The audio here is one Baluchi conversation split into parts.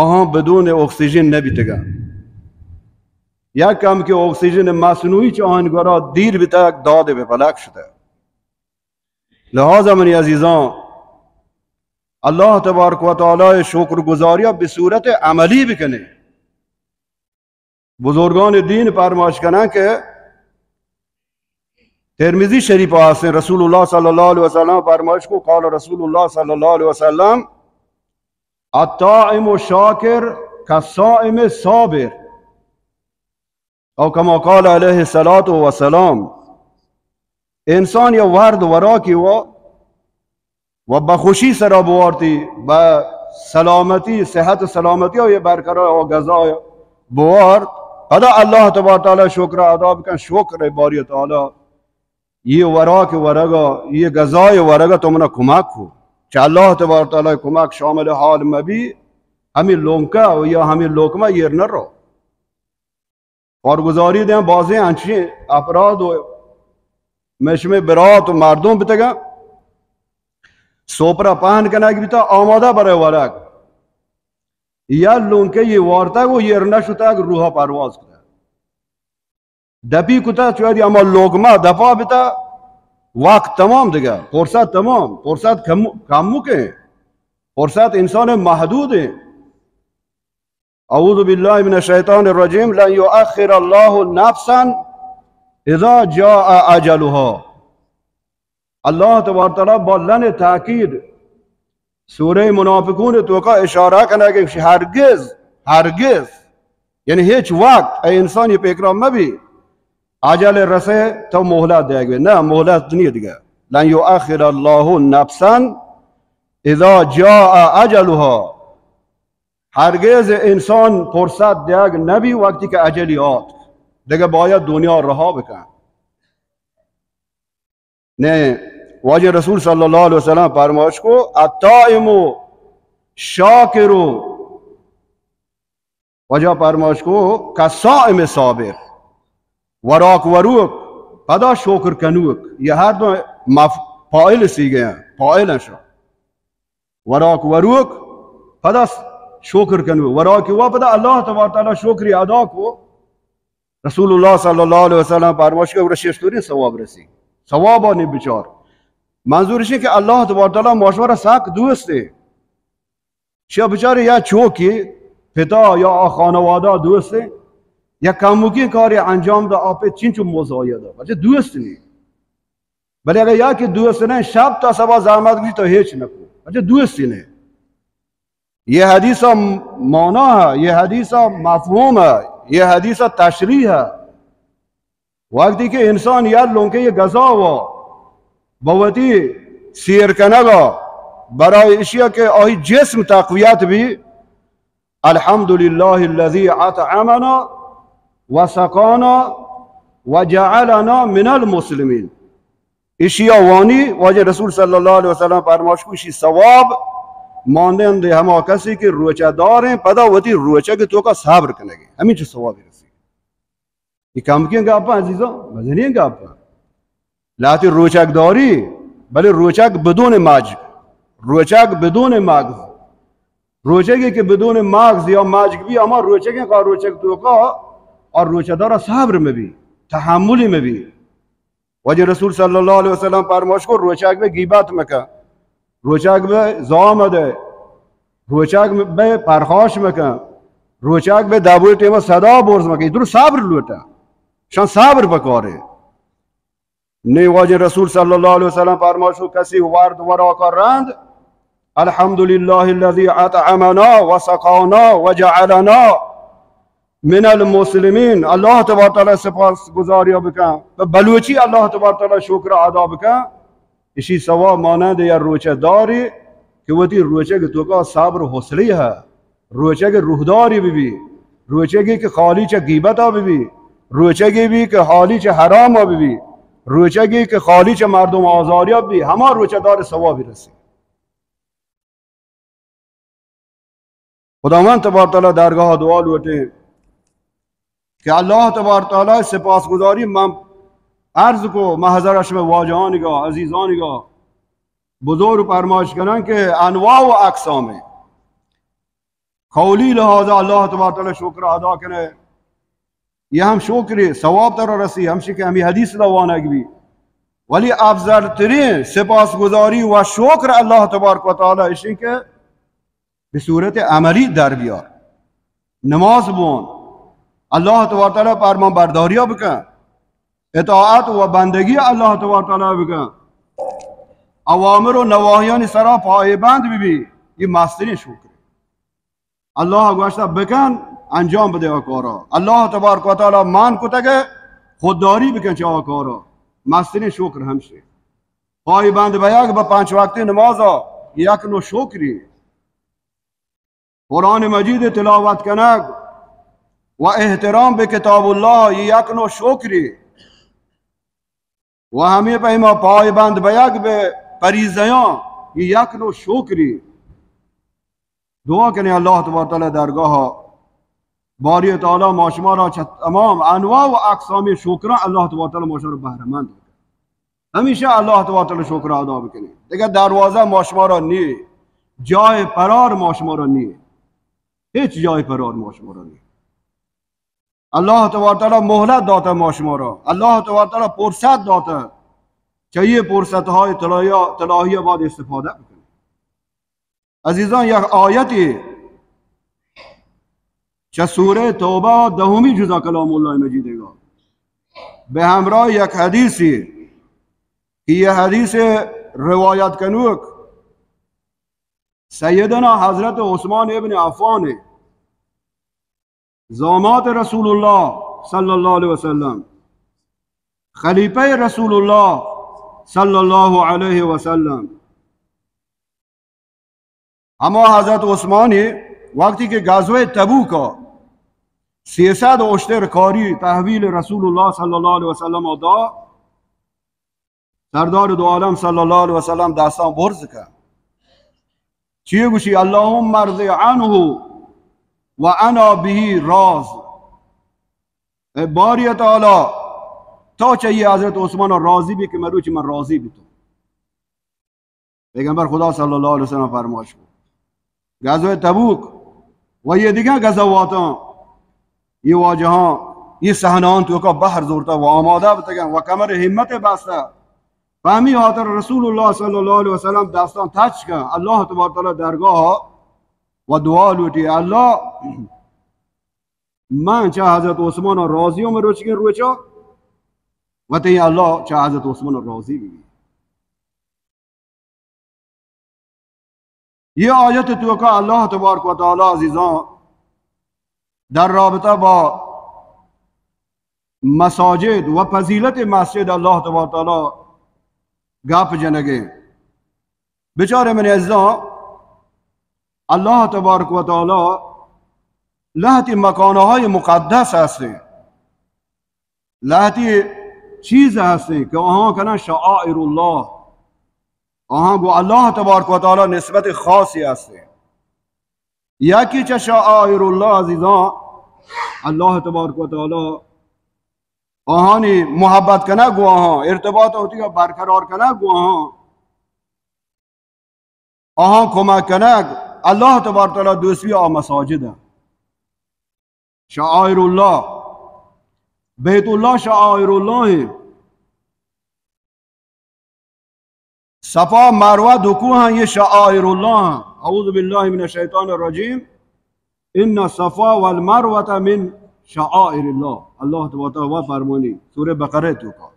آہاں بدون اکسیژن نہ بیتگاں۔ یک کمکے اکسیژن مصنوعی چہ آہانی گورا دیر بیتگ، داد بہ پلک شتگ۔ لہذا منی عزیزاں، اللہ تبارک و تعالی شکر گزاری بہ صورت عملی بکنیں۔ بزرگان دین پرمائش کنن کہ ترمذی شریف ہستیں، رسول اللہ صلی اللہ علیہ وسلم پرمائش کو، قال رسول اللہ صلی اللہ علیہ وسلم: الطاعم الشاکر کالصائم الصابر، او کما قال علیہ الصلوۃ والسلام۔ انسان یا ورد وراکی و و بہ خوشی سرا بوارتی، بہ سلامتی، صحت و سلامتی و یہ برقرار و غذا بوارت، پدا اللہ تبارک تعالی شکر ادا بکن، شکر باری تعالی، یہ وراک ورگا، یہ غذا ورگا تو منا کمک کو۔ چہ اللہ تبارک تعالی کمک شامل حال مبی، ہمیں لونکا و یا ہمیں لوکما یہ نہ رو۔ کارگزاری دیں، بازیں انچیں افراد و مشمے برات و مردم بتگاں، سوپرا پہن کنگ بیتا، آمادہ برای ورگ۔ یا لونکے یہ وارتگ و یہ نشتگ، روحا پرواز کتگ۔ دپی کتا، چوہدی اما لوگما دپا بتا، وقت تمام دگہ، فرصت تمام، فرصت کم، کموکیں، فرصت انسان محدود ہیں۔ اعوذ باللہ من الشیطان الرجیم، لن یؤخر اللہ نفسا اذا جاء اجلها۔ اللہ تبارک تعالی با لن تاکید سورہ منافقون توکا اشارہ کنگ کہ ہرگز، ہرگز، یعنی ہیچ وقت اے انسان یہ فکرا مبی، اجل رسے تو مہلت دیگ بی۔ نہ، مہلت نہیں دگہ۔ لن یؤخر اللہ نفسا اذا جاء اجلها۔ ہرگز انسان فرصت دیگ نبی وقتی کہ اجلی آت، دگہ باید دنیا رہا بکن۔ نے، واجہ رسول صلی اللہ علیہ وسلم پرمائش کو، الطاعم شاکر، واجہ پرمائش کو، کالصائم صابر، وراک وروک، پدا شکر کنوک، یہ ہر دو مف-، فاعل سیگے ہیں، فاعل ہیں شو۔ وراک وروک، پدا شکر کنوک، وراک و پدا اللہ تبارک تعالی شکری ادا کو۔ رسول اللہ صلی اللہ علیہ وسلم پرمائش کہ گڑا شش طوری ثواب رسی۔ ثواب آنی بچار۔ منظور اش کہ اللہ تبارک تعالی ماشورا سک دوست ہے۔ شیا بچارے یا چوکی پتا یا آ خانوادہ دوست ہے۔ یا کموکی کاری انجام دا، آپ چنچو مزایا دا۔ بچے دوست نہیں۔ بلے اگر یا کہ دوست نہیں، شب تا صبح زحمت گی تو ہیچ نکو۔ بچے دوست ہی نہیں۔ یہ حدیث مانا ہے، یہ حدیث مفہوم ہے، یہ حدیث تشریح ہے۔ وقتی کہ انسان یا لونکے یہ غذا و بوتی سیر کنگا برای اشیا کہ آئی جسم تقویت بی، الحمد للہ الذی اطعمنا و سقانا و جعلنا من المسلمین۔ اشیا وانی واجہ رسول صلی اللہ علیہ وسلم پرماش کو، اشی ثواب مانند ہما کسی کہ روچہ داریں، پدا وتی روچہ کے توکا صبر کنگے، ہمیں چو ثوابی رسی۔ یہ کمکیں گپاں عزیزاں، مزنیں گپاں۔ لہتے روچگ داری، بلے روچگ بدون مج، روچگ بدون مغز۔ روچگے کہ بدون مغز یا مجگ بی، ہما روچگیں کا روچگ توکا اور روچہ دارا صبر مبی، تحملی مبی۔ واجہ رسول صلی اللہ علیہ وسلم پرماش کو، روچگ بے غیبت مکن، روچگ بے زام دے، روچگ بے پرخاش مکن، روچگ بے دبوی ٹیمہ صدا برز مکن۔ یہ درو صبر لوٹا، شان صبر بکارے۔ نی واجہ رسول صلی اللہ علیہ وسلم پرماش کو، کسی ورد وراکا رند، الحمدللہ الذی اطعمنا و سقانا و جعلنا من المسلمین، اللہ تبارک تعالی سپاس گزاری بکن، بہ بلوچی اللہ تبارک تعالی شکر ادا بکن۔ اشی ثواب مانند یا روچہ داری کہ وتی روچہ کے توکا صبر و حوصلہ ہے۔ روچگے روحداری ببی، روچگے کہ خالی چہ غیبتا ببی، روچگے بی کہ خالی چہ حراما ببی، روچگے کہ خالی چہ مردم آزاریا ببی، ہما روچہ دار ثوابی رسی۔ خداوند تبارک تعالی درگاہ دعا لوٹیں کہ اللہ تبارک تعالی سپاس گزاری من عرض کو، محضر شمع واجہانگا، عزیزانگا، بزرگ پرماش کنن کہ انواع و اقسام قولی لحاظ اللہ تبارک و تعالی شکر ادا کنے، یہ ہم شکری ثواب ترا رسی، ہمشی کہ ہمی حدیث دا وانگ بی۔ ولی افضل ترین سپاسگزاری و شکر اللہ تبارک و تعالی اشی کہ بہ صورت عملی در بیار۔ نماز بوان، اللہ تبارک و تعالی فرمان برداریا بکن، اطاعت و بندگی اللہ تبارک و تعالی بکن، اوامر و نواہیانی سرا پائبند ببی، یہ مسترین شکر۔ اللہ گوشتہ بکن، انجام بدے آ کارا۔ اللہ تبارک و تعالی مان کتگ، خودداری بکن چہ آ کارا۔ مسترین شکر ہمشی۔ پائبند بیگ بہ پنچ وقتی نمازا، یک نوع شکری۔ قرآن مجید تلاوت کنگ و احترام بہ کتاب اللہ، یہ یک نوع شکری۔ و ہمے پیما پائبند بیگ بہ پریزیاں، یہ یک نوع شکری۔ دعا کنیں اللہ تبارک و تعالی درگاہ، باری تعالی ما شما را چہ تمام انواع و اقسام شکراں اللہ تبارک و تعالی ما شما را بہرہ مند بکن۔ ہمیشہ اللہ تبارک و تعالی شکر ادا بکنیں۔ دیگہ دروازہ ما شما را نیے، جای فرار ما شما را نیے، ہچ جای فرار ما شما را نیے۔ اللہ تبارک و تعالی مہلت داتہ ما شما را، اللہ تبارک و تعالی فرصت داتہ، چہ یہ فرصت های طلائی، طلائی بعد استفادہ بکنیں۔ عزیزان، یک آیتی چہ سورہ توبہ دہمی جزء کلام اللہ مجید گا، بہ ہمراہ یک حدیثی کہ یہ حدیث روایت کنوک سیدنا حضرت عثمان ابن عفان، زامات رسول اللہ صلی اللہ علیہ وسلم، خلیفہ رسول اللہ صلی اللہ علیہ وسلم۔ ہما حضرت عثمانی وقتی کہ غزوہ تبوک سیصد اشتر کاری تحویل رسول اللہ صلی اللہ علیہ وسلم دا، سردار دو عالم صلی اللہ علیہ وسلم دستان برز کن۔ چی گوشی؟ اللهم ارض عنه و انا به راض۔ اے باری تعالی، تو چہ یہ حضرت عثمان راضی بی کہ مروچی من راضی بی تو۔ پیغمبر خدا صلی اللہ علیہ وسلم فرمائش کو۔ غزوہ تبوک و یہ دیگہ غزواتاں، یہ واجہاں، یہ صحنان توکا بہر زورتا و آمادہ بتگن و کمر ہمت بستا۔ پہ ہمی خاطر رسول اللہ صلی اللہ علیہ وسلم دستان تچ کن، اللہ تبارک تعالی درگاہ و دعا لوٹی، اللہ، من چہ حضرت عثمان راضی ہوں، من روچگیں روچا و تئی اللہ چہ حضرت عثمان راضی بی۔ یہ آیت توکا اللہ تبارک و تعالی عزیزان در رابطہ با مساجد و فضیلت مسجد اللہ تبارک و تعالی گپ جنگے۔ بچارے من عزیزان، اللہ تبارک و تعالی لہتی مکانہای مقدس ہستیں، لہتی چیز ہستیں کہ آہاں کنن شعائر اللہ، آہاں گو اللہ تبارک و تعالی نسبت خاصی ہستیں۔ یکی چہ شعائر اللہ عزیزان، اللہ تبارک و تعالی آہانی محبت کنگ گو آہاں، ارتباط ہوتی برقرار کنگ گو آہاں، آہاں کمک کنگ، اللہ تبارک تعالی دوستی آ مساجد ہیں۔ شعائر اللہ، بیت اللہ شعائر اللہ ہیں۔ صفا مروہ دو کوہ ہیں، یہ شعائر اللہ ہیں۔ اعوذ باللہ من الشیطان الرجیم۔ ان الصفا والمروة من شعائر اللہ۔ اللہ تبارک و تعالی فرمانی سورہ بقرہ توکا۔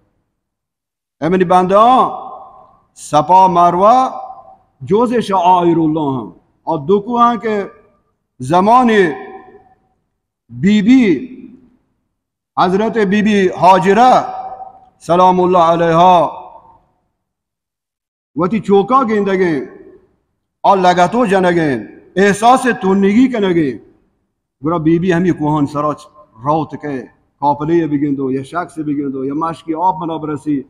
اے منی بندہاں، صفا مروہ جزء شعائر اللہ ہیں۔ اور دو کوہ ہیں کہ زمانے بی بی، حضرت بی بی ہاجرہ سلام اللہ علیہا وتی چوکا گندگیں، آ لگتو جنگیں، احساس تنگی کنگیں۔ گڑا بی بی ہمی کوہان سرا چ-، روت کہ قافلے بگندو یا شخص بگندو یا مشکی آپ منا برسی،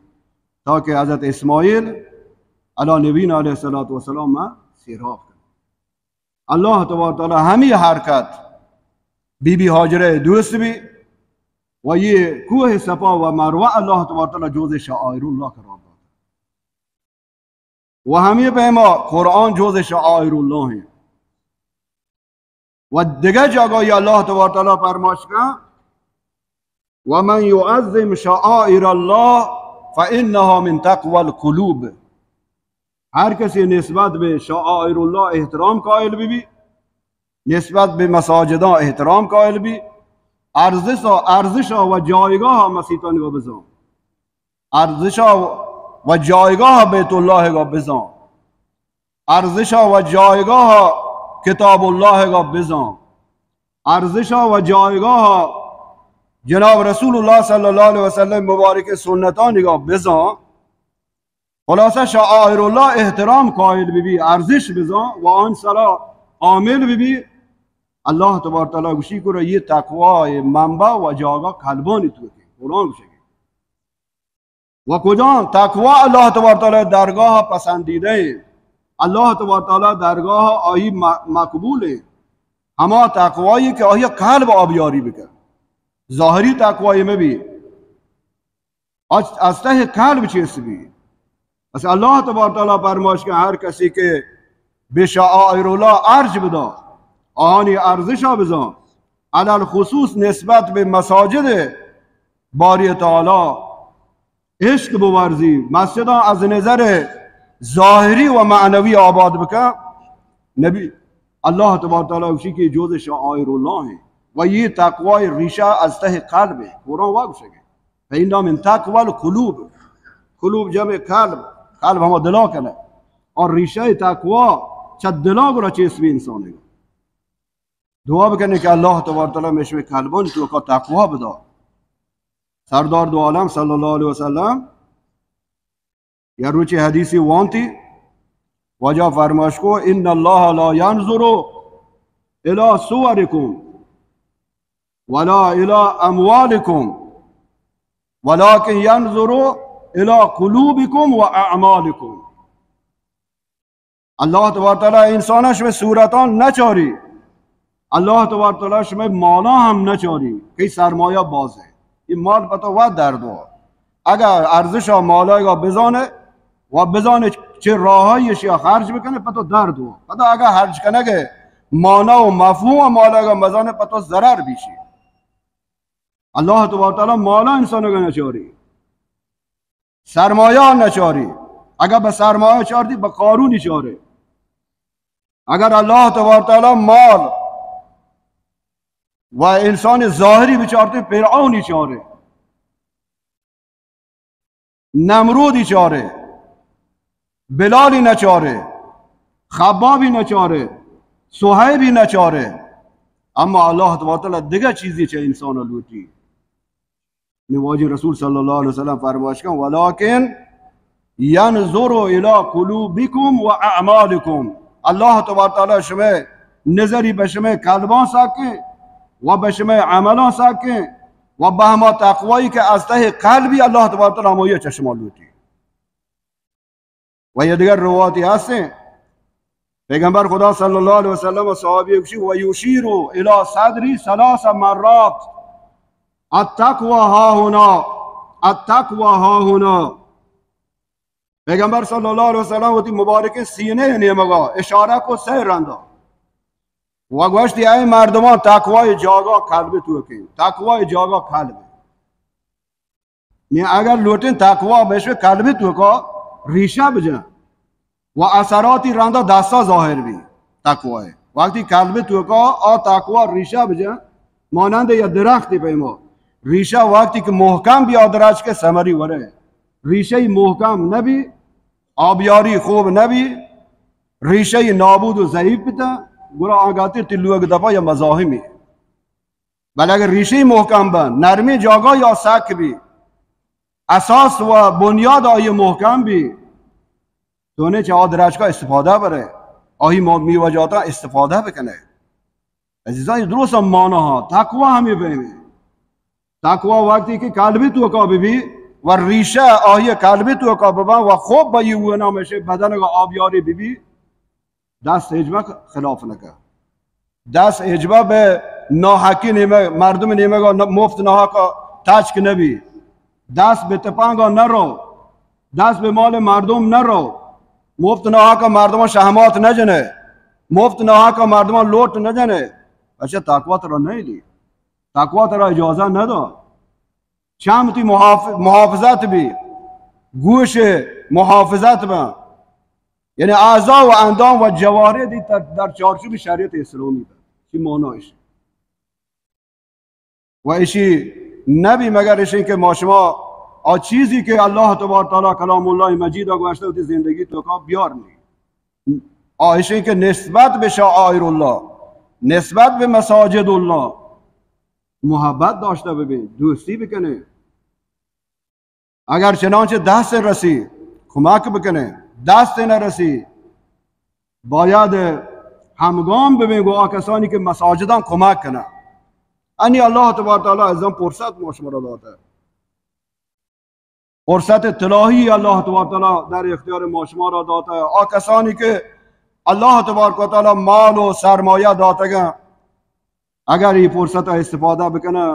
تاکہ حضرت اسماعیل علی نبینا علیہ الصلوۃ والسلام ما سیراب کن۔ اللہ تبارک تعالی ہمی حرکت بی بی ہاجرہ دوست بی و یہ کوہ صفا و مروہ اللہ تبارک تعالی جزء شعائر اللہ قرار داتا۔ و ہمی پیما قرآن جزء شعائر اللہ ہیں۔ و دگہ جاگاہی اللہ تبارک تعالی فرمائش کن، ومن يعظم شعائر الله فإنها من تقوى القلوب. ہر کسی نسبت بہ شعائر اللہ احترام قائل بہ بی، نسبت بہ مساجداں احترام قائل بی، ارزشا، ارزشا و جایگاہا مسیتانی و بزان، ارزشا و جایگاہا بیت اللہ گا بزان، ارزشا و جایگاہا کتاب اللہ گا بزان، ارزشا و جایگاہا جناب رسول اللہ صلی اللہ علیہ وسلم مبارک سنتانی گا بزان. خلاصہ شعائر اللہ احترام قائل بہ بی، ارزش بزان و آن سرا عامل بہ بی. اللہ تبارک تعالی گوشی کہ یہ تقوی منبع و جاگہ قلبانی تو کہ قرآن گوشے. و کجام تقوی اللہ تبارک تعالی درگاہ پسندیدہ ایں؟ اللہ تبارک تعالی درگاہ آئی م-، مقبول ایں. ہما تقوی کہ آئی قلب آبیاری بکن، ظاہری تقوی مہ بی، از، از تہ قلب چیست بی. بس اللہ تبارک تعالی فرمائش کہ ہر کسی کہ بہ شعائر اللہ ارج بدا، آنی ارزشا بزان، علی الخصوص نسبت بہ مساجد باری تعالی عشق بورزی، مسجداں از نظر ظاہری و معنوی آباد بکن. نبی اللہ تبارک تعالی گوشی کہ جزء شعائر اللہ ایں و یہ تقوی ریشہ از تہ قلب ایں. قرآن وا گوشے کہ فإنها من تقوى القلوب. قلوب جمع قلب، قلب ہما دلا کنے. اور ریشہ تقوی چہ دلا گرا چیست بی انسان. دعا بکنیں کہ اللہ تبارک تعالی مئے شمئے قلبانی توکا تقوی بدا. سردار دو عالم صلی اللہ علیہ وسلم یا روچی حدیثی وانتی، واجہ فرمائش کو، ان اللہ لا ينظر الى صوركم ولا الى اموالكم ولكن ينظر الى قلوبكم واعمالكم. اللہ تبارک تعالی انسان شمئے صورتان نچاری، اللہ تبارک تعالی شمئے مالان ہم نچاری کہ سرمایہ باز ایں. یہ مال پتو و درد ہو. اگر ارزش مالای گا بزانے و بزانے چہ راہی اشیا خرچ بکنے، پتو درد ہو. پتو اگر خرچ کنگے معنی و مفہوم مالای گا بزانے، پتو ضرر بیشی. اللہ تبارک تعالی مالا انسان گا نچاری، سرمایہ نچاری. اگر بہ سرمایہ چارتی، بہ قارونی چارے. اگر اللہ تبارک تعالی مال و انسان ظاہری بچارتی، فرعونی چارے، نمرودی چارے، بلالی نچارے، خبابی نچارے، صہیبی نچارے. اما اللہ تبارک تعالی دگہ چیزی چہ انسان لوٹی. نی واجہ رسول صلی اللہ علیہ وسلم فرمائش کن، ولكن ينظر الى قلوبكم واعمالكم. اللہ تبارک تعالی شمئے نظری بہ شمئے قلبان ساکیں و بہ شمئے عملان ساکیں و بہ ہما تقوی کہ از تہ قلبی اللہ تبارک تعالی ہمائی چہ شما لوٹی. و یہ دیگر روایتی ہستیں، پیغمبر خدا صلی اللہ علیہ وسلم و صحابی گوشی، ويشير الى صدري ثلاث مرات، التقوى ها هنا، التقوى ها هنا. پیغمبر صلی اللہ علیہ وسلم وتی مبارک سینے نیمگا اشارہ کو سہ رندا و گوشتی، اے مردمان، تقوی جاگا قلب توکیں، تقوی جاگا قلب. نی اگر لوٹیں تقوی بشوے قلب توکا ریشہ بجن و اثراتی رندا دستا ظاہر بی. تقوی وقتی قلب توکا آ تقوی ریشہ بجن، مانند یا درختی پیما، ریشہ وقتی کہ محکم بی، آ درچک ثمری ورے. ریشہ محکم نبی، آبیاری خوب نبی، ریشہ نابود و ضعیف بتا، گڑا آگاتی تی لوگ دپا یا مزاحمی. بلے اگر ریشہ محکم بہ، نرمی جاگا یا سک بی، اساس و بنیاد آئی محکم بی، تو نے چہ آ درچکا استفادہ برے، آئی مو-، میوہ جاتا استفادہ بکنے. عزیزان، یہ درست مانا ہاں، تقوی ہمیں بہمیں. تقوی وقتی کہ قلبی توکا ببی و ریشہ آئی قلبی توکا ببن و خوب با یہ ونا مشے بدن کا آبیاری ببی، دست ہچبر خلاف نکا. دست ہچبر بہ ناحقی نیمگ، مردم نیمگا ن-، مفت ناحقا تچک نبی. دست بہ تپنگا نرو. دست بہ مال مردم نرو. مفت ناحقا مردمان شہمات نجنے. مفت ناحقا مردمان لوٹ نجنے. اچھا، تقوا ترا نہ دی، تقوا ترا اجازہ نہ دا۔ چم تی محاف-، محافظت بی، گوش محافظت بہ، یعنی اعضا و اندام و جوارح دی در، در چارچوب شریعت اسلامی بہ۔ چی معنی اش؟ و اشی نبی مگر اشی کہ ما شما آ چیزی کہ اللہ تبارک تعالی کلام اللہ مجید گوشتہ وتی زندگی توکا بیار نی۔ آ اشی کہ نسبت بہ شعائر اللہ، نسبت بہ مساجد اللہ محبت داشتہ ببین، دوستی بکنین۔ اگر چنانچہ دست رسی، کمک بکنین، دست نرسی، باید ہمگام ببین گو آ کسانی کہ مساجدان کمک کنن۔ انی اللہ تبارک تعالی عزم فرصت ما شما را داتہ۔ فرصت طلائی اللہ تبارک تعالی در اختیار ما شما را داتہ۔ آ کسانی کہ اللہ تبارک و تعالی مال و سرمایہ داتگن، اگر ای فرصت استفادہ بکنن،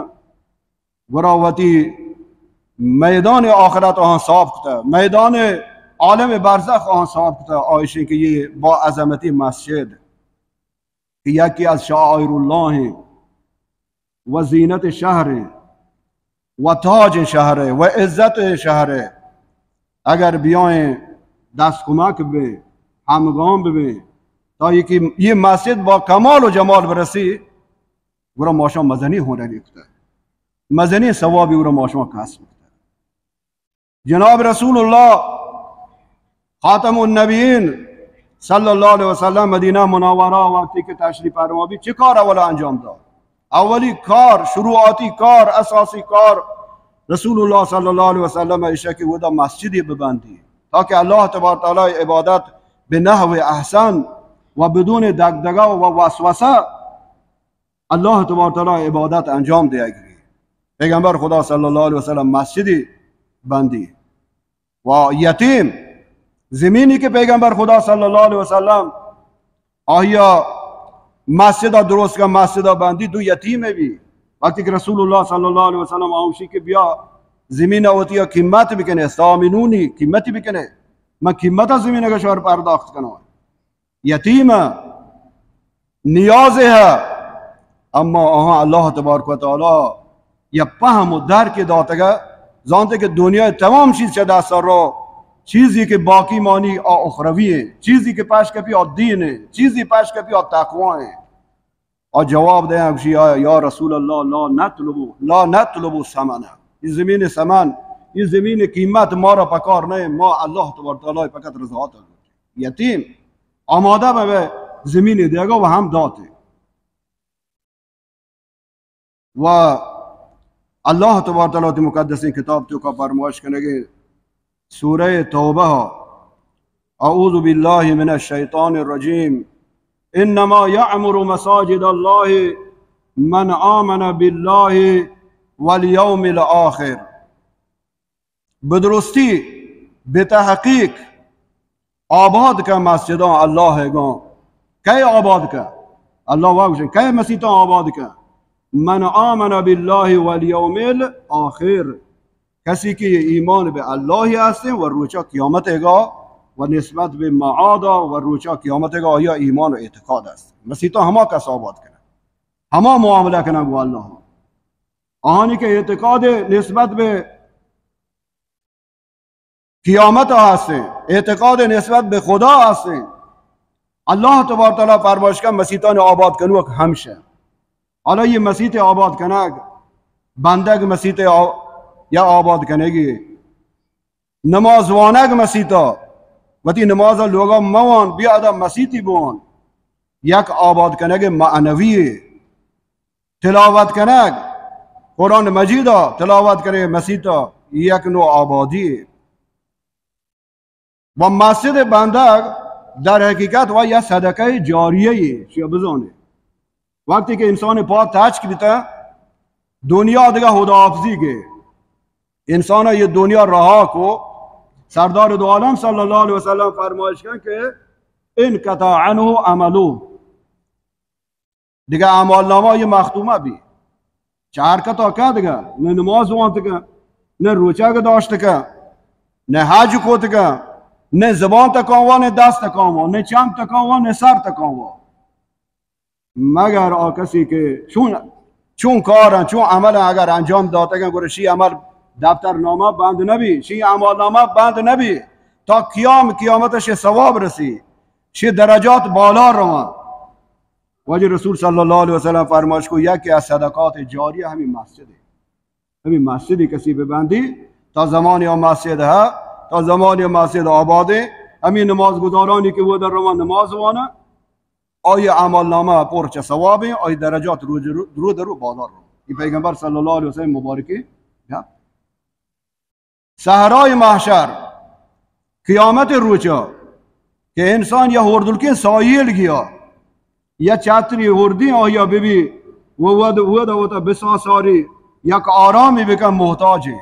گڑا وتی میدان آخرت آہاں صاف کتہ، میدان عالم برزخ آہاں صاف کتہ۔ آ اشی کہ یہ با عظمتی مسجد کہ یکی از شعائر اللہ ہیں و زینت شہر ہیں و تاج شہر ہے و عزت شہر ہے، اگر بیائیں دست کمک بیں، ہمگام بیں، تا یہ کہ یہ مسجد با کمال و جمال برسی، گڑا ما شما مزنی ہنری کتہ، مزنی ثوابی گڑا ما شما کسب کتہ۔ جناب رسول اللہ خاتم النبیین صلی اللہ علیہ وسلم مدینہ منورہ وقتی کہ تشریف فرما بی، چی کار اولا انجام داد؟ اولی کار، شروعاتی کار، اساسی کار رسول اللہ صلی اللہ علیہ وسلم ایشہ کہ ودا مسجدی ببندی تاکہ اللہ تبارک تعالی عبادت بہ نحو احسن و بدون دگدگہ و وسوسہ اللہ تبارک تعالی عبادت انجام دیگ بی۔ پیغمبر خدا صلی اللہ علیہ وسلم مسجدی بندی و یتیم زمینی کہ پیغمبر خدا صلی اللہ علیہ وسلم آیا مسجد درست کا، مسجد بندی، دو یتیم بی۔ وقتی کہ رسول اللہ صلی اللہ علیہ وسلم آوشی کہ بیا زمین وتی قیمت بکنے، سامنونی قیمتی بکنے، من قیمت زمین کا شور پرداخت کنو۔ یتیم ء نیاز ء، اما آہاں اللہ تبارک و تعالی یا پہم و درک داتگ ء زانتے کہ دنیا تمام چیز چہ دست رو، چیزی کہ باقی مانی آ اخروی ہیں، چیزی کہ پش کپی آ دین ہیں، چیزی پش کپی آ تقوا ہیں۔ آ جواب دے گوشی، یا، یا رسول اللہ، لا نطلب، لا نطلب ثمنہ۔ یہ زمین ثمن، یہ زمین قیمت مارا پکار نہیں، ما اللہ تبارک تعالی فقط رضا تا۔ یتیم آمادہ بہ زمین دیگا و ہم داتے۔ و اللہ تبارک تعالی وتی مقدسیں کتاب توکا فرمائش کنگے، سورہ توبہ، اعوذ باللہ من الشیطان الرجیم، انما یعمر مساجد اللہ من آمن باللہ والیوم الآخر۔ بدرستی، بتحقیق آباد کا مسجداں اللہ گاں۔ کئے آباد کا؟ اللہ واہ گوشن، کئے مسیتاں آباد کا؟ من آمن باللہ والیوم الآخر۔ کسی کہ ایمان بہ اللہ ہستیں و روچا قیامت گا و نسبت بہ معادا و روچا قیامت گا آیا ایمان و اعتقاد است۔ مسیتاں ہما کس آباد کنن، ہما معاملہ کنن گو اللہ۔ آہانی کہ اعتقاد نسبت بہ قیامت ہستیں، اعتقاد نسبت بہ خدا ہستیں، اللہ تبارک تعالی فرمائش کا مسیتان آباد کنوک ہمشہ۔ حالا یہ مسیت آباد کنگ، بندگ مسیت آ-، یا آباد کنگی، نماز وانگ مسیتا، وتی نماز لوگا موان، بیا ادا مسیتی بوان، یک آباد کنگ معنوی۔ تلاوت کنگ، قرآن مجید ء تلاوت کنگ مسیت ء یک نوع آبادی و مسجد بندگ در حقیقت و یک صدقہ جاریہ یے، چیا بزانے۔ وقتی کہ انسان پا تچک بیتا، دنیا دیگہ خداحافظی گے، انسان یہ دنیا رہا کو، سردار دو عالم صلی اللہ علیہ وسلم فرمائش کن کہ انقطع عنہ عملو، دگہ اعمال نامہ یہ مختومہ بی۔ چہ حرکت ء کدگہ، نہ نماز وانتگہ، نہ روچگ داشتگہ، نہ حج کوتگہ، نہ زبان تکان وا، نہ دست تکان وا، نہ چم تکان وا، نہ سر تکان وا۔ مگر آ کسی کہ چون، چون کاراں، چون عملاں اگر انجام داتگاں، گڑا شی عمل دفتر نامہ بند نبی، شی اعمال نامہ بند نبی، تا قیام قیامت شی ثواب رسی، شی درجات بالا روان۔ واجہ رسول صلی اللہ علیہ وسلم فرمائش کو، یکی از صدقات جاریہ ہمیں مسجد ہے۔ ہمیں مسجدی کسی ببندی، تا زمانی آ مسجد ہے، تا زمانی آ مسجد آباد ہے، ہمیں نماز گزارانی کہ وہ در روان نماز وانا، آئی اعمال نامہ پر چہ ثواب ہیں، آئی درجات رو، رو، رو در رو بالا رو۔ یہ پیغمبر صلی اللہ علیہ وسلم مبارکی گپ۔ صحرای محشر، قیامت روچا کہ انسان یا ہوردلکیں سایل گیا، یا چتری ہوردی آیا ببی، و ود، ود وتا بساساری، یک آرامی بکن محتاجی۔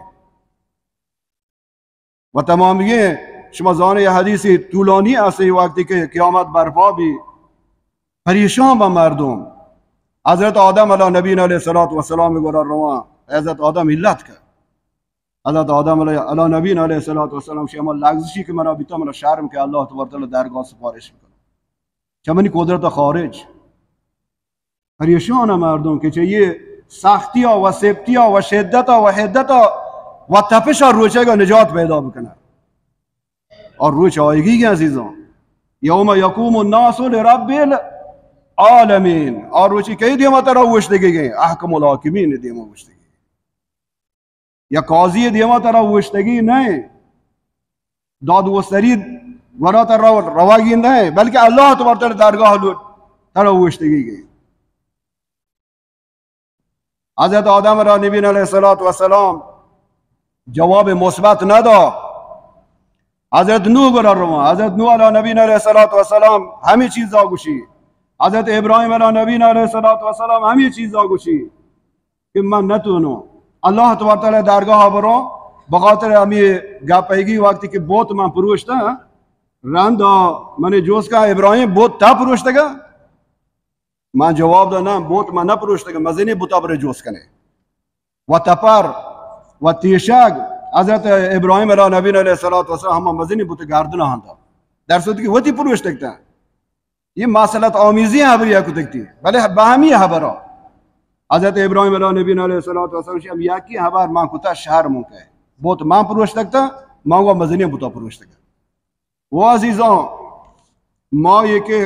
و تمامی شما زانے یہ حدیثی طولانی است، وقتی کہ قیامت برپا بی، پریشان با مردم۔ حضرت آدم علی نبینا علیہ الصلوۃ والسلام گورا روان، حضرت آدم علت کرد۔ حضرت آدم علیہ، علی نبینا علیہ الصلوۃ والسلام، شی ہما لغزشی کہ منا بیتا، منا شرم کہ اللہ تبارک و تعالی درگاہ سفارش بکنم، چہ منی قدرت خارج۔ پریشان مردم کہ چہ یہ سختی و سپتی و شدت و حدت و تپش روچے کا نجات پیدا بکنه۔ اور روچ آئیگی کہ عزیزاں، یوم یقوم الناس لرب العالمین، اور روچی کئی دیما ترا اوشتگی گئے؟ احکم الحاکمین دیما اوشتگی۔ یا قاضی دیما ترا اوشتگی نہ، داد و سری گورا ترا روگی نہ، بلکہ اللہ تبارک و تعالی درگاہ لوٹ ترا اوشتگی گئے۔ حضرت آدم را نبی علیہ الصلوۃ والسلام جواب مثبت ندا۔ حضرت نوح گورا روان، حضرت نوح علی نبی علیہ الصلوۃ والسلام ہمیں چیزا گوشی، حضرت ابراہیم علی نبی علیہ الصلوۃ والسلام ہمیں چیزا گوشی کہ من نتونوں اللہ تبارک و تعالی درگاہ بروں، بخاطر ہمیں گپیگی وقتی کہ بت من پروشتا رند من جوز کا، ابراہیم بت تا پروشتگا؟ من جواب دا، نہ، بت من نہ پروشتگا، مزنی بتا برے جوز کنے۔ و تپر و تیشگ، حضرت ابراہیم علی نبی علیہ الصلوۃ والسلام ہما مزنی بت گردن ہندا، در صورتی کہ وتی پروشتگ تا۔ یہ مسئلت آمیزی ہبری کتگ تی، بلے بہمی ہبرا۔ حضرت ابراہیم علی نبی علیہ الصلوۃ والسلام شی ہم یکی ہبر من کتا شہر من کہ بت من پروشتگ تا، من و مزنی بتا پروشتگ۔ و عزیزاں، ما یہ کہ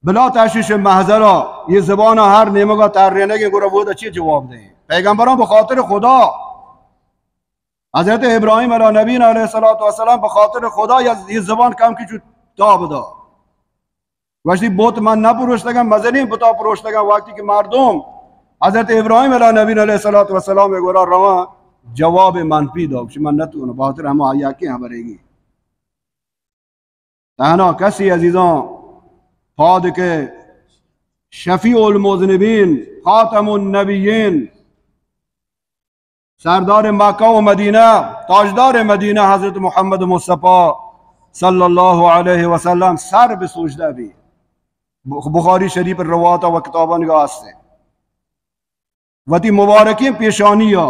بلا تشویش محضرا، یہ زبان ہر نیمگا ترینگیں، گڑا وہ چی جواب دیں؟ پیغمبران بخاطر خدا، حضرت ابراہیم علی نبینا علیہ الصلوۃ والسلام بخاطر خدا یا یہ زبان کم کی چو تاب دا۔ وشتی بت من نہ پروشتگاں، مزنی بتا پروشتگاں، وقتی کہ مردم حضرت ابراہیم علی نبینا علیہ الصلوۃ والسلام گورا رواں، جواب منفی دا، من نہ تو بخاطر ہم آیا کہ ہبرے گی۔ تہنا کسی عزیزاں پاد کہ شفیع المذنبین، خاتم النبیین، سردار مکہ و مدینہ، تاجدار مدینہ حضرت محمد مصطفی صلی اللہ علیہ وسلم سر بہ سجدہ بی۔ بخاری شریف روایت و کتابان گا ہستے۔ وتی مبارکیں پیشانی ء،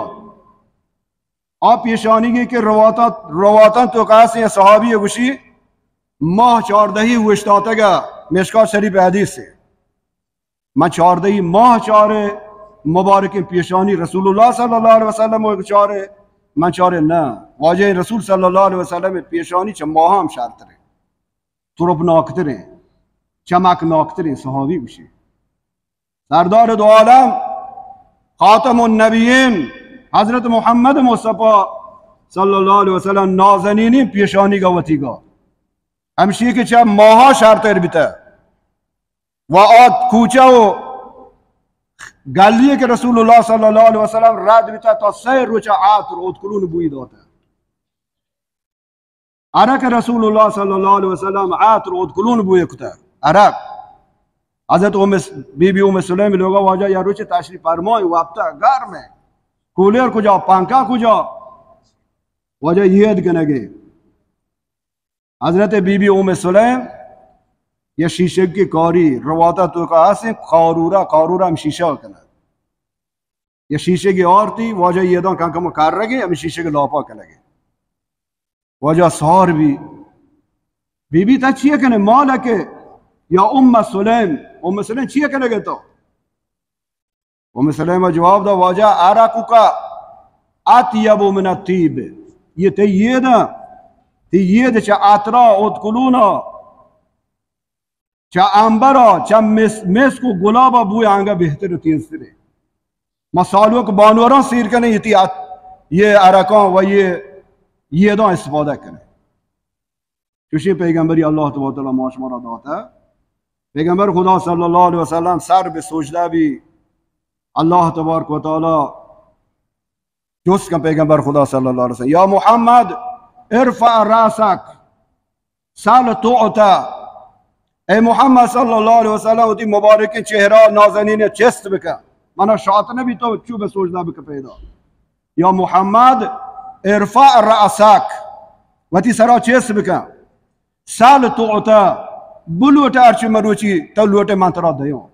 آ پیشانیگی کہ رواتاں، رواتاں توکا ہستیں، صحابی گوشی، ماہ چاردہی اوشتاتگ ء، مشکات شریف حدیث ہے، من چاردہی ماہ چارے مبارکیں پیشانی رسول اللہ صلی اللہ علیہ وسلم چارے، من چارے نہ، واجہ رسول صلی اللہ علیہ وسلم پیشانی چہ ماہ ہم شرتریں، ترپناکتریں، چمکناکتریں، صحابی گوشی۔ سردار دو عالم، خاتم النبیین، حضرت محمد مصطفی صلی اللہ علیہ وسلم نازنینی پیشانی گا وتی گا۔ ہمشی کہ چہ ماہا شرتر بیتا۔ و آ کوچہ و گلی کہ رسول اللہ صلی اللہ علیہ وسلم رد بیتا تا سہ روچ عطر اودکلون بوئی داتا۔ عرق رسول اللہ صلی اللہ علیہ وسلم عطر اودکلون بوئے کتا۔ عرق۔ حضرت ام س-، بی بی ام سلیم لوگا واجہ یا روچ تشریف فرمائیں، وپتا گرم ہے۔ کولر کجا، پنکھا کجا؟ واجہ یاد کنگے۔ حضرت بی بی ام سلیم یا شیشگ کی کاری، رواتا توکا ہستیں، قارورہ، قارورہ ہم شیشہ کنا۔ یا شیشگی آرتی، واجہ یہ دان کن کم کر رگے، ہمیں شیشگ لاپا کنگے۔ واجہ سار بی، بی بی تا چیئے کنے؟ مالکے؟ یا ام سلیم، ام سلیم چی کنگ ءَ تو؟ ام سلیم ءَ جواب دا، واجہ، عرقک اطیب من الطیب۔ یہ تئی یید، تئی یید چہ عطرا، اودکلونا، چہ عنبرا، چہ مس-، مسک و گلابا بوئے آنگا بہتر و تیزترے۔ ما سالوک بانوراں سیر کنیں، یہ تئی عط-، یہ عرقاں و یہ، یہ یداں استفادہ کنیں۔ چوشیں پیغمبری اللہ تبارک و تعالی ما شما را داتا۔ پیغمبر خدا صلی اللہ علیہ وسلم سر بہ سجدہ بی، اللہ تبارک و تعالی جست کن پیغمبر خدا صلی اللہ علیہ وسلم، یا محمد، ارفع رأسک، سل تعطى۔ اے محمد صلی اللہ علیہ وسلم، وتی مبارکیں چہرہ نازنین چست بکن، منا شات نبی تو چو بہ سجدہ بکن پیدا۔ یا محمد، ارفع رأسک، وتی سرا چست بکن، سل تعطى، بلوٹ ہرچی مروچی تو لوٹے من ترا دیوں۔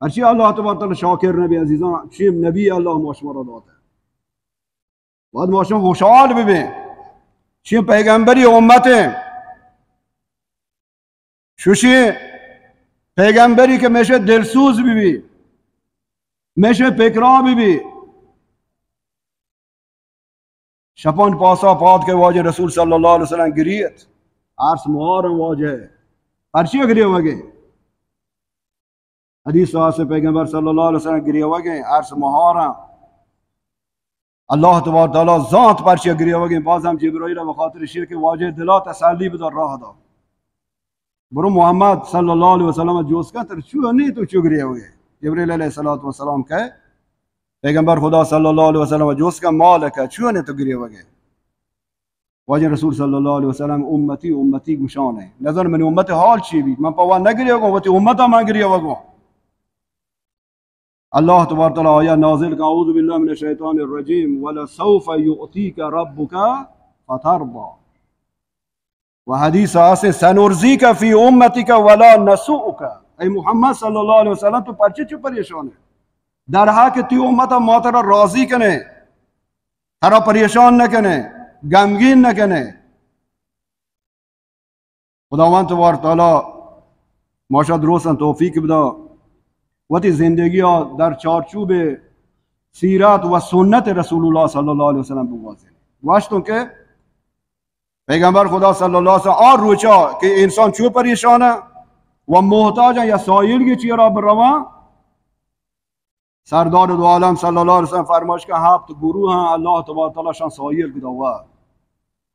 ہرچی اللہ تبارک و تعالی شاکر نبی عزیزان، چیم نبی اللہ ما شما را داتا۔ باید ما شما خوشحال ببیں۔ چیم پیغمبری امت ہیں۔ چوشیں پیغمبری کہ میشے دلسوز ببی، میشے پکرا ببی۔ شپان پاسا پاد کہ واجہ رسول صلی اللہ علیہ وسلم گریت، عرش مہارن واجہ، پرچی گریوگے؟ حدیث آسے پیغمبر صلی اللہ علیہ وسلم گریوگے، عرش مہارن۔ اللہ تبارک تعالی زانت پرچی گریوگے، باز ہم جبرائیل بخاطر شیر کہ واجہ دلا تسلی بدار راہ دا۔ برو محمد صلی اللہ علیہ وسلم جوست کن، تر چو نہیں تو چو گریوگے؟ جبرائیل علیہ الصلوۃ والسلام کہ پیغمبر خدا صلی اللہ علیہ وسلم جوست کن، ما لک، چو نہیں تو گریوگے؟ واجہ رسول صلی اللہ علیہ وسلم امتی، امتی گشان ہے۔ نظر منی امت حال چی بی؟ من پوا نگریوگوں، وتی امتا من گریوگوں۔ اللہ تبارک تعالی آیا نازل کن، اعوذ باللہ من الشیطان الرجیم، ولسوف یعطیک ربک فترضی۔ و حدیث آسے، سنرضیک فی امتک ولا نسؤک۔ اے محمد صلی اللہ علیہ وسلم، تو پرچے چو پریشان ہے؟ در حق تی امت ما ترا راضی کنے، ترا پریشان نہ کنے، غمگین نہ کنے۔ خداوند تبارک تعالی ماشا درستاں توفیق بدا، وتی زندگی در چارچوب سیرت و سنت رسول اللہ صلی اللہ علیہ وسلم بگوازے۔ گوشتوں کہ پیغمبر خدا صلی اللہ علیہ وسلم آ روچا کہ انسان چو پریشان ہے و محتاج ہے یا سائل کی چیرا برواں، سردار دو عالم صلی اللہ علیہ وسلم فرماش کہ ہفت گروہ ہیں، اللہ تبارک تعالی شان سائل کی دوا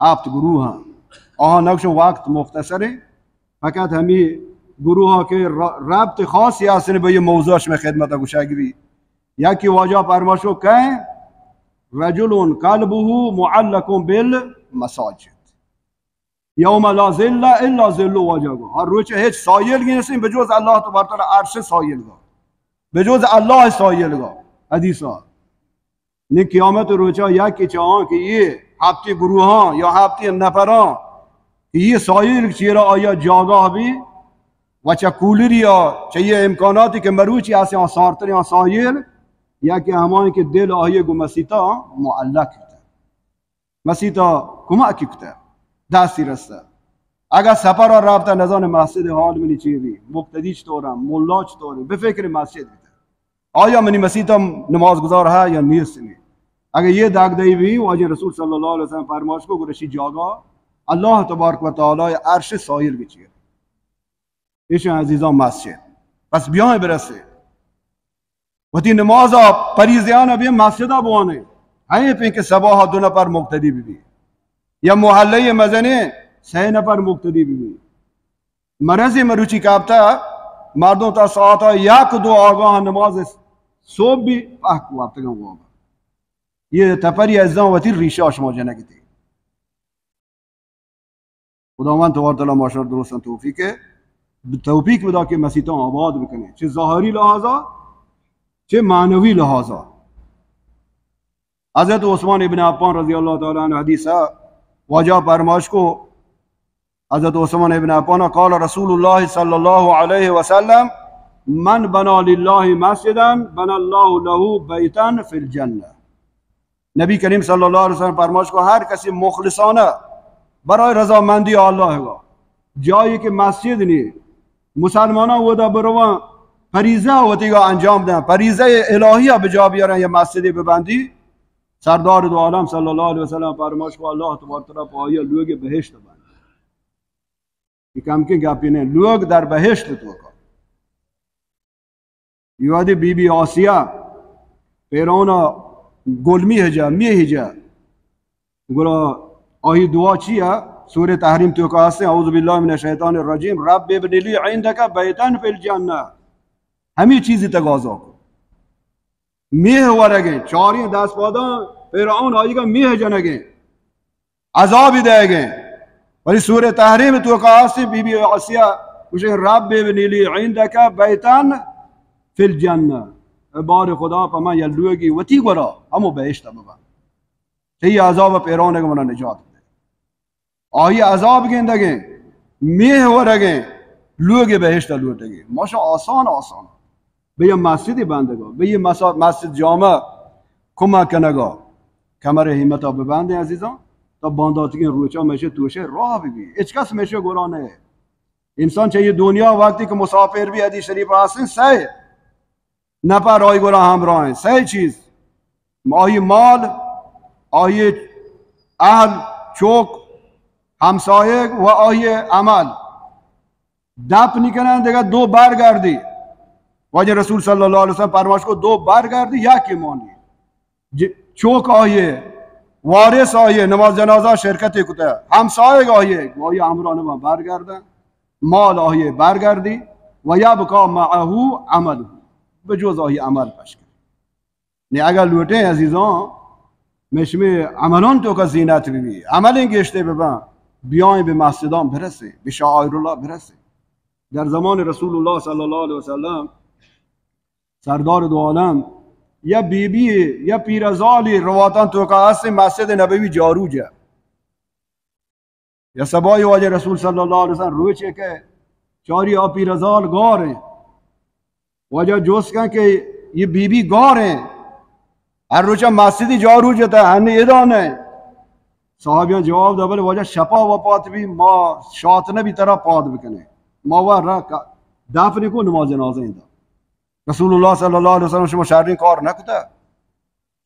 ہفت گروہ ہیں۔ آہاں نقش وقت مختصر ہے، فقط ہمی گروہ کے ر-، ربط خاصی ہستن بہ یہ موضوع شمے خدمت گوشگ بی۔ یکی واجہ فرماشو کہ رجل قلبه معلق بالمساجد۔ یوم لا ظل الا ظل، واجہ گو، ہر روچ ہچ سائل گی نسین بجوز اللہ تبارک تعالی عرش سائل گو، بجوز اللہ سائل گو۔ حدیثا نی قیامت روچا یا کہ چاہاں کہ یہ ہفتی گروہاں یا ہفتی نفراں کہ یہ سائل چیرا آیا جاگاہ بی و چا کولریا چا یہ امکاناتی کہ مروچی آسے آن سارتری آن سائل، یا کہ ہمائیں کہ دل آئیے گو مسیطا معلق کتا۔ مسیتا کمکی کتہ، دستی رستہ۔ اگہ سفر رابطہ نزان مسجد حال منی چی بی، مقتدی چطورم، ملا چطورم، بفکر مسجد بتہ۔ آیا منی مسیتا نماز گزار ہے یا نیست نی؟ اگہ یہ داغ دئی بی، واجہ رسول صلی اللہ علیہ وسلم فرماش کو گرشی جاگا اللہ تبارک و تعالی عرش سائل بچیر۔ ایشاں عزیزاں مسجد۔ پس بیایں برسے۔ وتی نمازا پریزیانا بیا مسجدا بوانے۔ ہمیں پین کہ صباحا دو نفر مقتدی بی بی۔ یا محلہ مزنے سہ نفر مقتدی بی بی۔ مرضی مروچی کپتا مردم تا ساعتا یک دو آگاہ نماز صبح بی پہک وقتگاں وابا۔ یہ تپری عزیزاں وتی ریشا شما جنگتی۔ خداوند تبارک و تعالی ما شما درستاں توفیق، توفیق بدا کہ مسیتاں آباد بکنیں، چہ ظاہری لحاظا، چہ معنوی لحاظا۔ حضرت عثمان ابن عفان رضی اللہ تعالی عنہ حدیث ہے، واجہ فرماش کو، حضرت عثمان ابن عفان قال رسول اللہ صلی اللہ علیہ وسلم، من بنا للہ مسجدا بنا اللہ له بیتا فی الجنہ۔ نبی کریم صلی اللہ علیہ وسلم فرماش کو، ہر کسی مخلصانہ برای رضامندی اللہ گا جایی که مسجد نی، مسلمانان اودا بروان، فریضه وتیگا انجام دن، فریضه الهی بجا بیارن، یا مسجدی ببندی. سردار دو عالم صلی الله علیه وسلم فرماش کو الله تبارک و تعالی پا آیا لوگ بهشت بند. یہ کم کے گپی نه، لوگ در بهشت توکا. یہ وہدی بی بی آسیہ، فرعون گل می هجا، می هجا. گڑا آئی دعا چی ہے؟ سورہ تحریم توکا ہستیں، اعوذ باللہ من الشیطان الرجیم، رب ابن لی عندک بیتا فی الجنہ. ہمی چیزی تقاضا کو. میہ ورگیں، چاریں دست پاداں فرعون آئیگا میہ جنگیں، عذابی دئیگیں. ولی سورہ تحریم توکا ہستیں، بی بی آسیہ گوشیں، رب ابن لی عندک بیتا فی الجنہ. اے بار خدا، پہ من یا لوگی وتی گورا ہمو بہشت ببن. تئی عذاب فرعون کہ منا نجات بدے. آئی عذاب گندگیں، میہ ورگیں، لوگ بہشت لوٹگیں. ماشا آسان آسان. بہ یہ مسجد بندگا، بہ یہ مسا-، مسجد جامع کمک کنگا. کمر ہمتا ببندیں عزیزان، تا بانداتگیں روچا میشے توشے راہ ببی. ہچ کس میشے گورا نہ. انسان چہ یہ دنیا وقتی کہ مسافر بی، حدیث شریف ہستیں، سہ نفر آئی گورا ہمراہ ایں، سہ چیز، آئی مال، آئی اہل، چوک، ہمسایگ و آئی عمل. دفن کنن، دگہ دو برگردی. واجہ رسول صلی اللہ علیہ وسلم فرماش کو، دو برگردی، یکی مانی. ج-، چوک آئی، وارث آئی، نماز جنازہ شرکت کتہ، ہمسایگ آئی، آئی ہمراہ نبا برگردن. مال آئی برگردی، و یبقی معه عمله، بجز آئی عمل پشکر. نی اگر لوٹیں عزیزان، مئے شمئے عملان توکا زینت ببی، عملیں گیشتے ببن، بیائیں بہ مسجدان برسیں، بہ شعائر اللہ برسیں. در زمان رسول اللہ صلی اللہ علیہ وسلم، سردار دو عالم، یا بی بی، یا پیرزالی رواتان توکا ہستیں، مسجد نبوی جارو جا. یا سبائی واجہ رسول صلی اللہ علیہ وسلم روچے کہ چاری آ پیرزال گار ایں. واجہ جست کن کہ یہ بی بی گار ایں، ہر روچا مسجدی جارو جتا، ہنی ادا نہ. صحابیان جواب دا، بلے واجہ شپا وفات بی، ما شات نبی ترا پاد بکنیں. ما و را ک-، دفن کو نماز جنازہ ایندا. رسول اللہ صلی اللہ علیہ وسلم شما شرین کار نکتا.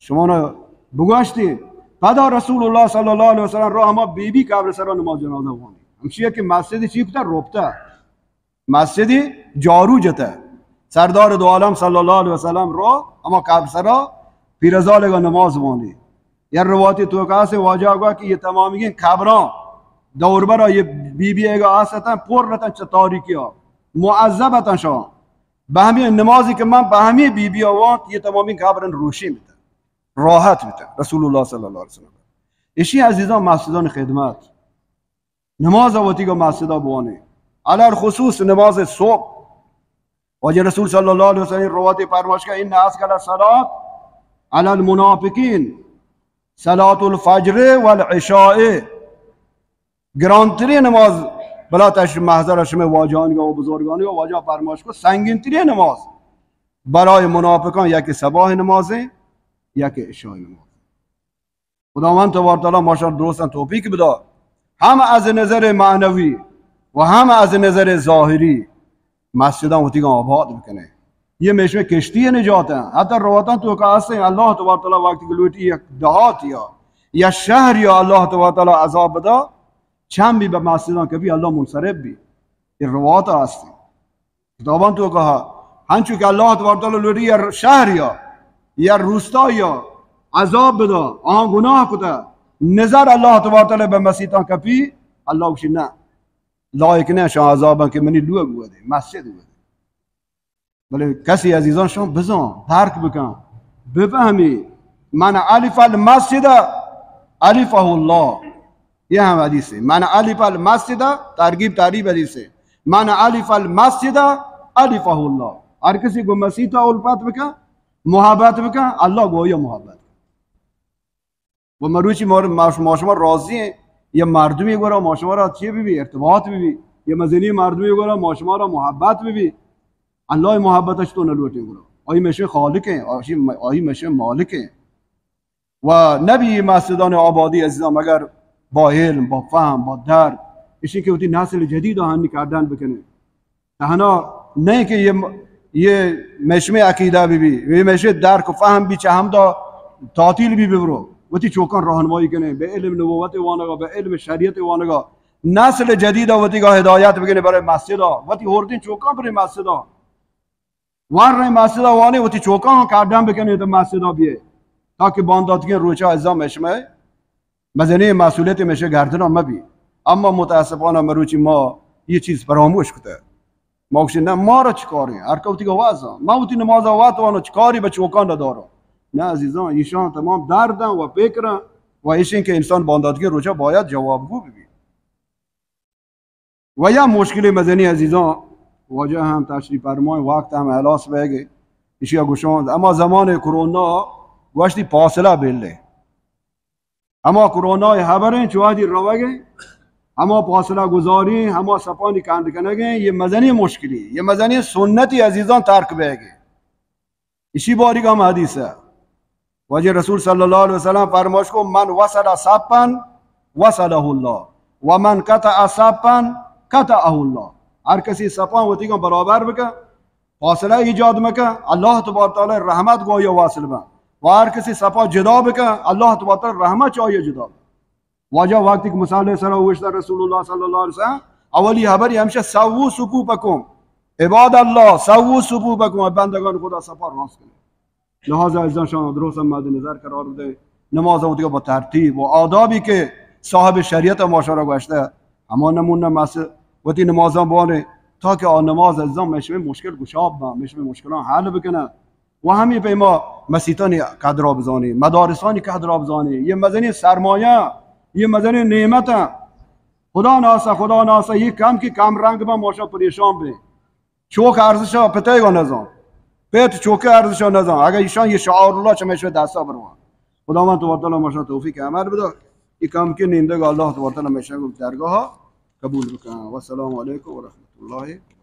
شما نہ بگوشتی. پدا رسول اللہ صلی اللہ علیہ وسلم رو ہما بی بی قبر سرا نماز جنازہ وانی. ہمشی کہ مسجد چی کتا؟ روپتا. مسجد جارو جتا. سردار دو عالم صلی اللہ علیہ وسلم رو ہما قبر سرا پیرزالگا نماز وانی. یا رواتی توکا ہستیں، واجہ گوا کہ یہ تمامی قبراں دور برا یہ بی بی ایگا آستن، پر رتن چہ تاریکیا، معذب اتن شان. بہ ہمے نمازی کہ من بہ ہمے بی بی آ وانت، یہ تمامی قبرن روشن بیتہ، راحت بیتہ. رسول اللہ صلی اللہ علیہ وسلم. اشی عزیزان، مسجدان خدمت، نماز وتی گا مسجدا بوانے، علی الخصوص نماز صبح. واجہ رسول صلی اللہ علیہ وسلم روایت فرماش کہ ان اثقل الصلاة علی المنافقین صلاة الفجر والعشاء. گرانترین نماز بلا تش محضر شمئے واجہانی و بزرگانی و واجہ فرماش کو، سنگین ترین نماز برای منافقان یکی صباح نمازیں، یکی عشاء نماز. خداوند تبارک تعالی ما شان درستاں توفیق بدا، ہم از نظر معنوی و ہم از نظر ظاہری مسجداں وتیگاں آباد بکنے. یہ میشمے کشتی نجات ہیں. حتی رواتاں توکا ہستیں، اللہ تبارک تعالی وقتی کہ لوٹی یک دیہات یا، یا شہر یا اللہ تبارک تعالی عذاب بدا، چم بی بہ مسجداں کپی، اللہ منصرف بی. یہ روات ہستیں. کتاباں توکا ہا، ہنچو کہ اللہ تبارک تعالی لوٹی یا شہر یا، یا روستا یا عذاب بدا، آن گناہ کتا، نظر اللہ تبارک تعالی بہ مسیتاں کپی، اللہ گوشی نہ، لائق نہ شان عذاباں کہ منی لوگ ودے، مسجد ودے. بلے کسی عزیزان شان بزان، درک بکن، بفهمی. من الف المسجد الفه الله. یہ ہم حدیث ہے. من الف المسجد، ترغیب ترہیب حدیث ہے. من الف المسجد الفه الله. ہر کسی گو مسیت الفت بکن، محبت بکن، اللہ گو یا محبت. و مروچی ما، ما، ما شما راضی ہیں، یا مردمی گورا ما شما را چی بی بی؟ ارتباط بی بی. یا مزنی مردمی گورا ما شما را محبت بی بی. اللہ محبت اش تو نلوٹیں گورا. آئی مشے خالق ہیں، آئی، آئی مشے مالک ہیں. و نبی مسجدان آبادی عزیزان مگر با علم، با فهم، با درک، اشی کہ وتی نسل جدید آہانی کاردان بکنیں۔ تہنا نہ کہ یہ، یہ مشمے عقیدہ بی بی، یہ مشمے درک و فہم بی چہ ہمدا تعطیل بی ببرو۔ وتی چوکان راہنمائی کنیں، بہ علم نبوت وانگا، بہ علم شریعت وانگا، نسل جدید وتی گا ہدایت بکنیں برای مسجدا، وتی ہوردین چوکان برای مسجدا۔ ور رئے مسجدا وانیں، وتی چوکان ہم کاردان بکنیں تو مسجدا بیئے، تاکہ بانداتگیں روچا عزیزاں مشمے مزنیں مسئولیت مشے گردنا مبی۔ اما متاسفانہ مروچی ما یہ چیز فراموش کتہ۔ ما گوشیں نہ، مارا چی کاریں؟ ہر کہ وتی گا وازاں۔ ما وتی نمازا وات وانو، چی کاری بہ چوکان ندارو۔ نہ عزیزاں، ایشان تمام دردن و فکرن و ایشیں کہ انسان بانداتگیں روچا باید جوابگو ببی۔ و یا مشکل مزنی عزیزاں، واجہ ہم تشریف فرمائیں، وقت ہم ہلاس بیگے، اشیا گوشان، اما زمان کرونا گوشتی فاصلہ بلے۔ ہما کرونا ہبریں چوادی روگیں، ہما فاصلہ گزاری، ہما سپانی کند کنگیں، یہ مزنی مشکلی، یہ مزنی سنتی عزیزاں ترک بیگے۔ اشی باریگا ہم حدیث ہے۔ واجہ رسول صلی اللہ علیہ وسلم فرماش کو، من وصل صفا وصله الله، ومن قطع صفا قطعه الله۔ ہر کسی صفان وتیگا برابر بکن، فاصلہ ایجاد مکن، اللہ تبارک تعالی رحمت گویا واصل بن۔ و ہر کسی صفا جدا بکن، اللہ تبارک تعالی رحمت چاہیے جدا بن۔ واجہ وقتی کہ مصلی سرا اوشتا رسول اللہ صلی اللہ علیہ وسلم، اولی حبری ہمشہ سووا صفوفکم، عباد اللہ سووا صفوفکم، اے بندگان خدا صفا راست کنیں۔ لہذا عزیزاں شان درست مد نظر قرار دیں۔ نماز وتی با ترتیب و آدابی کہ صاحب شریعت ما شرا گوشتہ، ہما نمونہ مس وتی نمازاں بوانیں، تاکہ آ نماز عزیزاں مشمے مشکل گشاب بن، مشمے مشکلان حل بکنن۔ و ہمے پیما مسیتانی قدرا بزانیں، مدارسانی قدرا بزانیں۔ یہ مزنیں سرمایہ، یہ مزنیں نعمت۔ خدا ناسا، خدا ناسا، یہ کم کہ کم رنگ بن، ما شان پریشان بیں۔ چوک ارزشا پتئیگا نزان، پت چوکے ارزشا نزان۔ اگہ ایشان یہ شعار اللہ چہ مشے دستا بروان۔ خداوند تبارک تعالی ما شان توفیق عمل بدا۔ یہ کم کہ نیندگا اللہ تبارک تعالی مشے درگاہا قبول بکن۔ والسلام علیکم ورحمۃ اللہ۔